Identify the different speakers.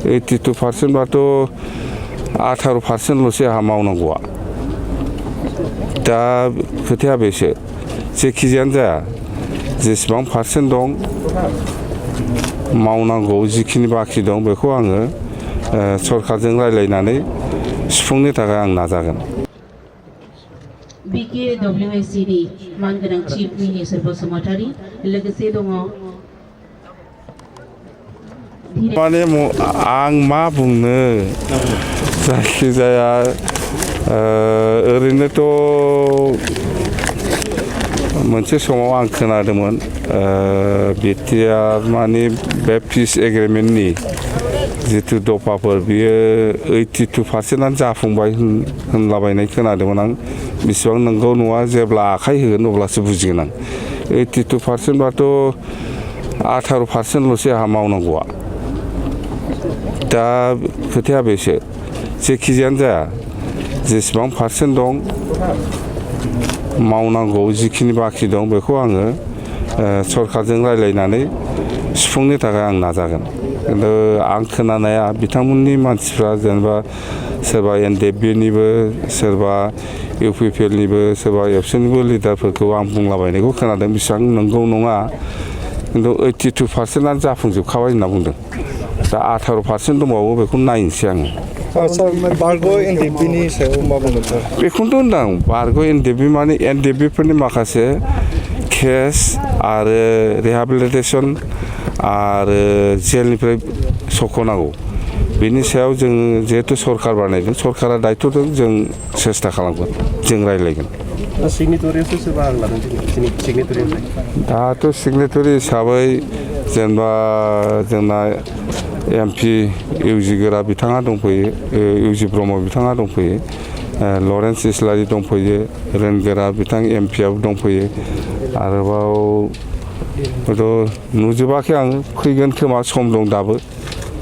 Speaker 1: 82% बाथ' 18%ल'सो आंहा मावनांगौआ। दा खोथाया बेसो जेखिजायानो जाया जेसेबां पारसेन्ट दं मावनांगौ जिखिनि बाखि दं बेखौ आङो सरकारजों रायज्लायनानै सुफुंनो थाखाय आं नाजागोन।
Speaker 2: BKWACनि मानगोनां चिफ मिनिस्टार बसुमतारी लोगोसे दङ
Speaker 1: माने आं मा बुंनो जायखिजाया ओरैनोथ' मोनसे समाव आं खोनादोंमोन बिटिआर माने बे पिस एग्रिमेन्टनि जिथु दफाफोर बियो 82%आनो जाफुंबाय होनलाबायनाय खोनादोंमोन आं। बेसेबां नंगौ नङा जेब्ला आखाइ होगोन अब्लासो बुजिगोन आं। 82% बाथ' 18%ल'सो आंहा मावनांगौआ। दा खोथाया बेसो जेखिजायानो जाया जेसेबां पारसेन्ट दं मावनांगौ जिखिनि बाखि दं बेखौ आङो सरकारजों रायज्लायनानै सुफुंनो थाखाय आं नाजागोन। खिन्थु आं खोनानाया बिथांमोननि मानसिफ्रा जेनेबा सोरबा NDFBनिबो सोरबा UPPLनिबो सोरबा एबसुनिबो लिडारफोरखौ आं बुंलाबायनायखौ खोनादों। बेसेबां नंगौ नङा खिन्थु 82%आनो जाफुंजोबखाबाय होनना बुंदों। दा 18% दंबावो बेखौ नायनोसै आङो।
Speaker 3: बारग' NDFBनि सायाव मा बुंगोन सार?
Speaker 1: बेखौनोथ' होनदां बारग' NDFB माने NDFBफोरनि माखासे केस आरो रिहेबिलिटेसन आरो जेलनिफ्राय सख'नांगौ बेनि सायाव जों जिहेतु सरकार बानायदों सरकारा दायथ' दं जों सेस्था खालामगोन जों रायज्लायगोन। दाथ' सिगनेटरि हिसाबै जेनेबा जोंना MP इउजि गोरा बिथाङा दंफैयो इउजि ब्रह्म बिथाङा दंफैयो लरेन्स इस्लारि दंफैयो रेनगोरा बिथां MPआबो दंफैयो आरोबाव नुजोबाखै आं फैगोन खोमा सम दं दाबो।